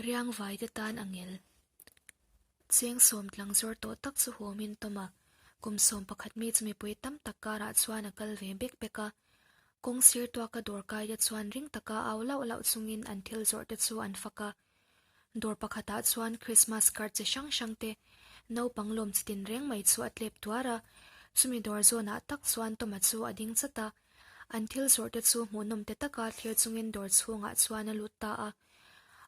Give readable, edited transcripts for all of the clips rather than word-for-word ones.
Riangvai te tan a ngel. Cheng sawm tlang zawr tawh tak chu huamin tawm a, kum 11 mi chu mipui tam tak karah chuan a kal ve bek bek a. Kawng sir tuaka dawr kai te chuan ring taka au lauh lauh chungin an thil zawrh te chu an fak a. Dawr pakhatah chuan Christmas card chi hrang hrang te, naupang lawm chi tin reng mai chu a tlep tuar a. Chumi dawr zawnah tak chuan Tawma chu a ding chat a. An thil zawrh te chu hmuhnawm te taka thlir chungin dawr chhungah chuan a lut ta a.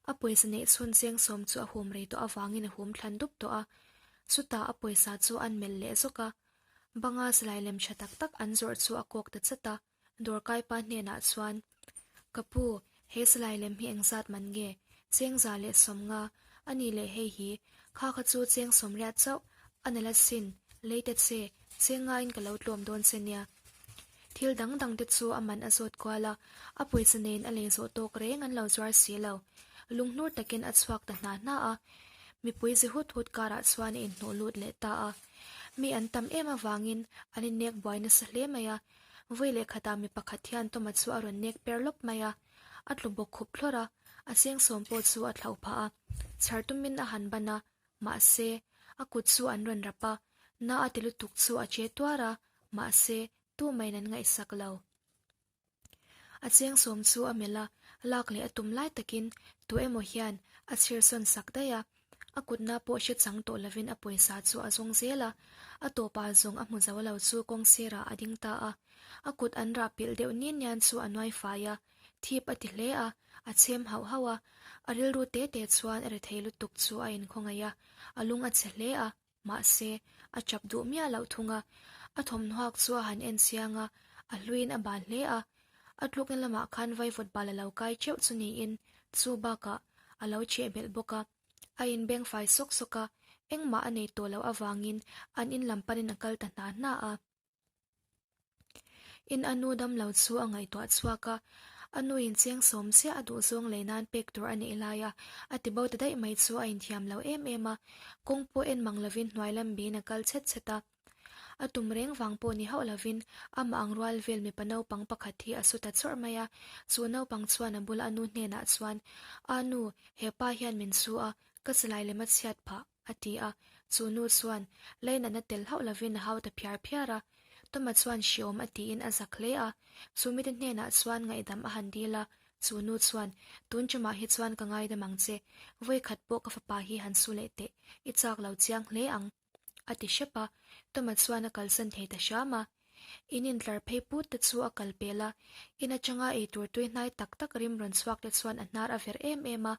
A pawisa neih chhun cheng sawm chu a hum rei tawh avangin a hum thlan dup tawh a. Chutah a pawisa chu an melh leh zawk a. Banga silai lem tha tak tak an zawrh chu a kawk ta chat a. Dawrkai pa hnenah chuan, Ka pu, he silai lem hi engzat man nge? Cheng 150, a ni leh hei hi, kha kha chu cheng 80 chauh, a nala sin, lei ta che, cheng ngaiin ka lo tlawm dawn che nia. Thil dang dang te chu a man a zawt kual a, a pawisa nen a lei zawh tawk reng an lo zuar si lo. Lunghnur takin a chhuak ta hna hna a, mipui zi hut hut karah chuan a inhnawh lut leh ta a. Mi an tam em avangin an innek buai nasa hle mai a, Vawi leh khatah mi pakhat hian Toma chu a rawn nek per lawp mai a, a tlu bawk khup thlawrh a, a cheng sawm pawh chu a thlauh phah a, chhar tumin a han ban a, mahse, a kut chu an rawn rap a, na a ti lutuk chu a che tuar a, mahse, tu maiin an ngaihsak lo. A cheng sawm chu a melh a, lak leh a tum lai takin tu emaw hian a chhir sawn sak daih a, A kutna pawh hre chang tawh lovin a pawisa chu a zawng zel a, a tawpa zawng a hmu zo lo chu kawng sirah a ding ta a. A kut an rah pilh deuh nin nian chu a nuai fai a, thip a ti hle a, a chhem hauh hauh a. A rilru te te chuan a rethei lutuk chu a inkhawngaih a, a lung a chhe hle a, mahse, a chap duh miah loh thung a. A thawmhnuak chu a han en chiang a, a hluiin a bal hle a. A tlukna lamah khan vaivut bal a lo kai teuh chu niin, chu bakah a lo cheh belh bawk a. A inbeng fai sawk sawk a, engmah a nei tawh loh avangin an in lam panin a kal ta hna hna a. In a nu dam lo chu a ngaihtuah chhuak a, a nuin cheng sawm chiah a duhzawng lei nan pek tur a neih lai a, a ti bo ta daih mai chu a inthiam lo em em a, kawng pawh en mang lovin hnuai lam biin a kal chhet chhet a. A tum reng vang pawh ni hauh lovin amah ang rual vel mipa naupang pakhat hi a su ta chawrh mai a, chu naupang chuan a bula a nu hnenah chuan, A nu, he pa hian min su a, ka silai lem a chhiat phah, a ti a, chu nu chuan leinatna tel hauh lovin a hau ta phiar phiar a. Toma chuan hriawm a tiin a zak hle a, chu mite hnenah chuan ngaihdam a han dil a, chu nu chuan, Tun ṭumah hi chuan ka ngaidam ang che, vawikhat pawh ka fapa hi han su leh teh, i chak lo chiang hle ang. A ti hrep a, Toma chuan a kalsan thei ta hram a. In intlar phei put te chu a kal pel a, in atanga eitur tui hnai tak tak rim rawn chhuak te chuan a hnar a verh em em a,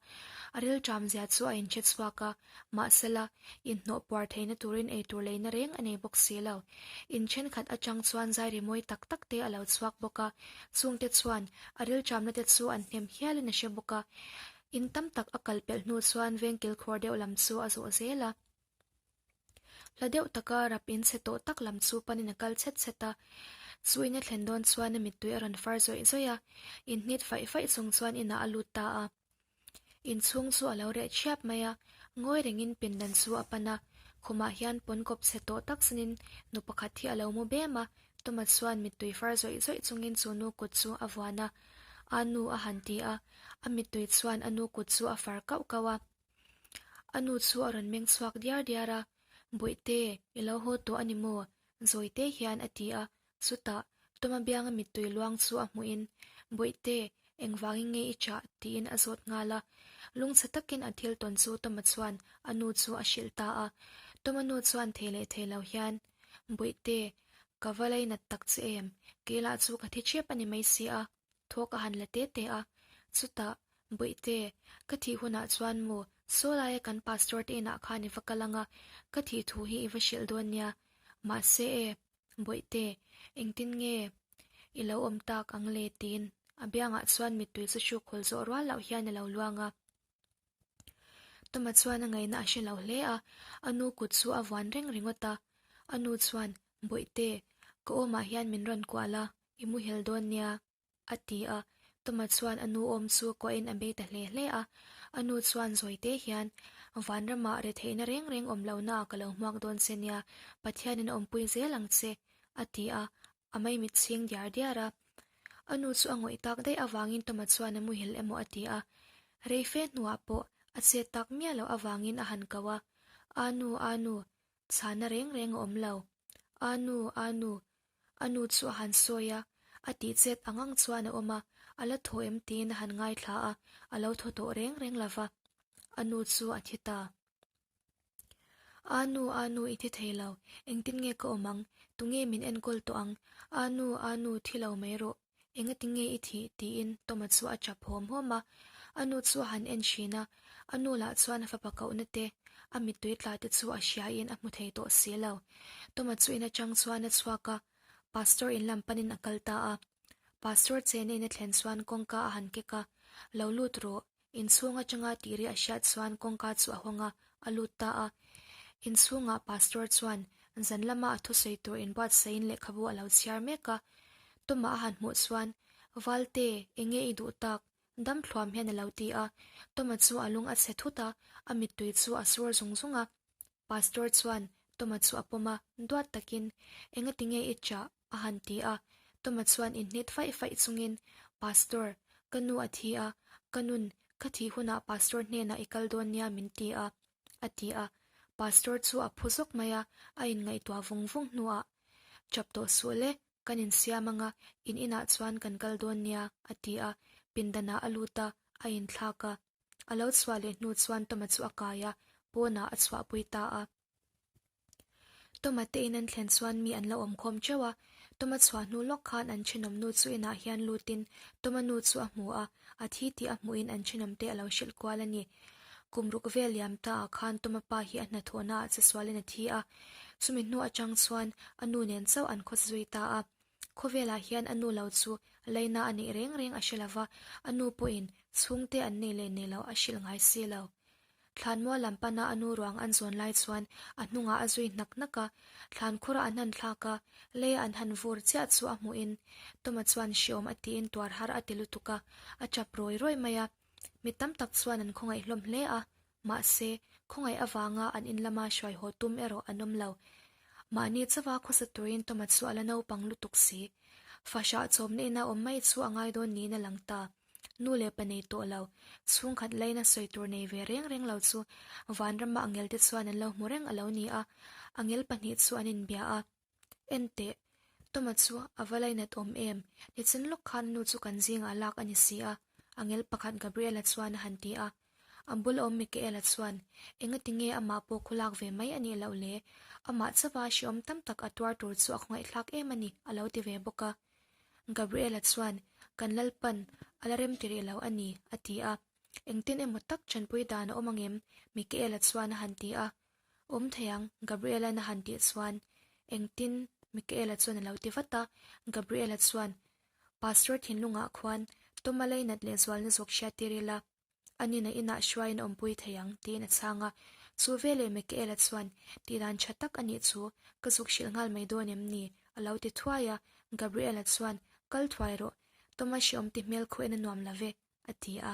a rilṭam zia chu a inhre chhuak a, mahsela, inhnawh puar theihna turin eitur leina reng a nei bawk si lo. In thenkhat atang chuan zai ri mawi tak tak te a lo chhuak bawk a, chungte chuan a rilṭamna te chu an hnem hialin a hre bawk a. In tam tak a kal pelh hnu chuan veng kilkhawr deuh lam chu a zawh zel a. Hla deuh taka rap in chhe tawh tak lam chu panin a kal chhet chhet a, chu in a thlen dawn chuan a mittui a rawn far zawih zawih a, inhnit faih faih chung chuan inah a lut ta a. Inchhung chu a lo reh thiap mai a, ngawi rengin pindan chu a pan a, khumah hian pawn kawp chhe tawh tak sinin nu pakhat hi a lo mu bem a, Tuma chuan mittui far zawih zawih chungin chu nu kut chu a vuan a, a nu a han ti a, a mittui chuan a nu kut chu a far kauh kauh a. A nu chu a rawn meng chhuak diar diar a, Bawihte, i lo haw tawh a ni maw? Zawite hian a ti a, chutah Toma bianga mittui luang chu a hmuhin, Bawihte, engvangin nge i chah? tiin a zawt nghal a. Lungchhe takin a thil tawn chu Toma chuan a nu chu a hrilh ta a. Toma nu chuan thei leh thei lo hian, Bawihte, ka va lainat tak che em? Kei lah chu ka thi ṭhep a ni mai si a. Thawk a han la te te a, chutah, Bawihte, ka thih hunah chuan maw, saw laia kan pastor te inah khan i va kal ang a, ka thih thu hi i va hrilh dawn nia. Mahse e, Bawihte, engtin nge i lo awm tak ang le? tiin a biangah chuan mittui chu hruk hawl zawh rual loh hian a lo luang a. Toma chuan a ngaihna a hre lo hle a, a nu kut chu a vuan reng ringawt a. A nu chuan, Bawihte, ka awmah hian min rawn kual a, i muhil dawn nia, a ti a. Toma chuan a nu awm chu kuahin a bei ta hle hle a. A nu chuan zawite hian, Vanramah retheihna reng reng awm lohnaah ka lo hmuak dawn che nia, Pathianin a awmpui zel ang che, a ti a, a maimit chhing diar diar a. A nu chu a ngawih tak daih avangin Toma chuan a muhil emaw a ti a. Rei fe hnuah pawh A chet tak miah loh avangin a han ko a, Anu, Anu, chhana reng reng a awm lo. Anu, Anu, a nu chu a han sawi a, a tih chet ang ang chuan a awm a, a la thaw em tiin a han ngaithla a, a lo thaw tawh reng reng lo va. A nu chu a thi ta. Anu, Anu, i thi thei lo, engtin nge ka awm ang, tunge min enkawl tawh ang, Anu, Anu, thi lo mai rawh. Engati nge i thih? tiin Toma chu a chap hawm hawm a. A nu chu a han en thin a, a nu lah chuan a fapa kohna te, a mittui tla te chu a hriain a hmu thei tawh si lo. Toma chu in atang chuan a chhuak a, Pastor in lam panin a kal ta a. Pastor chena in a thlen chuan kawngka a han kek a, Lo lut rawh, inchhung atanga tih ri a hriat chuan kawngka chu a hawng a, a lut ta a. Inchhungah Pastor chuan zan lama a thusawi tur inbuatsaiin lehkhabu a lo chhiar mek a. Tumah a han hmuh chuan, Valte, enge i duh tak? Dam thluam hian a lo ti a. Toma chu a lung a chhe thut a, a mittui chu a sur zung zung a. Pastor chuan Toma chu a pawm a, duat takin, Engati nge i chah? a han ti a. Toma chuan inhnit faih faih chungin, Pastor, ka nu a thi a, ka nun, ka thih hunah Pastor hnenah i kal dawn nia min ti a, a ti a. Pastor chu a phu zawk mai a, a inngaihtuah vung vung hnuah, Chap tawh suh le, kan insiam anga, in inah chuan kan kal dawn nia, a ti a. Pindanah a lut a, a inthlak a. A lo chhuah leh hnu chuan Toma chu a kai a, pawnah a chhuahpui ta a. Toma te in an thlen chuan mi an lo awmkhawm teuh a, Toma chhuah hnu lawk khan an thenawm nu chu inah hian lutin Toma nu chu a hmu a, a thi tih a hmuhin an thenawm te a lo hrilh kual a ni. Kum ruk vel liam ta ah khan Toma pa hi a hnathawhna ah chesualin a thi a, chumi hnu atang chuan a nu nen chauh an khawsa zui ta a. Khawvelah hian a nu lo chu leina a neih reng reng a hre lova, a nu pawhin chhungte an nei leh nei lo a hrilh ngai si lo. Thlanmual lam pana a nu ruang an zawn lai chuan a hnungah a zui hnak hnak a, thlan khura an han thlak a, leia an han vur chiah chu a hmuhin Toma chuan hreawm a tiin tuar har a ti lutuk a, a tap rawi rawi mai a. Mi tam tak chuan an khawngaih hlawm hle a, mahse, khawngaih avanga an in lama hruai haw tum erawh an awm lo. Mahni chauha khawsa turin Toma chu a la naupang lutuk si. Fahrah chawmna ina awm mai chu a ngai dawn niin a lang ta. Nu leh pa nei tawh lo, chhungkhat laina sawi tur nei ve reng reng lo chu vanrama angel te chuan an lo hmu reng a lo ni a, angel pahnih chu an inbia a. Enteh, Toma chu a va lainat awm em? Nichin lawk khan nu chu kan zingah lak a ni si a, angel pakhat Gabriela chuan a han ti a. A bul awm Mikaela chuan, Engati nge amah pawh khu lak ve mai a nih loh le? Amah chauha hrehawm tam tak a tuar tur chu a khawngaihthlak em a ni, a lo ti ve bawk a. Gabriela chuan, Kan Lalpan a la rem ti rih lo a ni, a ti a. Engtin emaw tak chanpui dan a awm angem? Mikaela chuan a han ti a. Awm thei ang, Gabriela'n a han tih chuan, Engtin? Mikaela chuan a lo ti vat a. Gabriela chuan, Pastor thinlungah khuan Toma leinat leh zualna zawk hriat tir ila, Anin a inah hruaiin a awmpui thei ang, tiin a chhang a. Chu veleh Mikaela chuan, Tihdan tha tak a nih chu, ka zuk hrilh nghal mai dawn em ni? a lo ti thuai a. Gabriela chuan, Kal thuai rawh, Toma hreawm ti hmel khaw en a nuam lo ve, a ti a.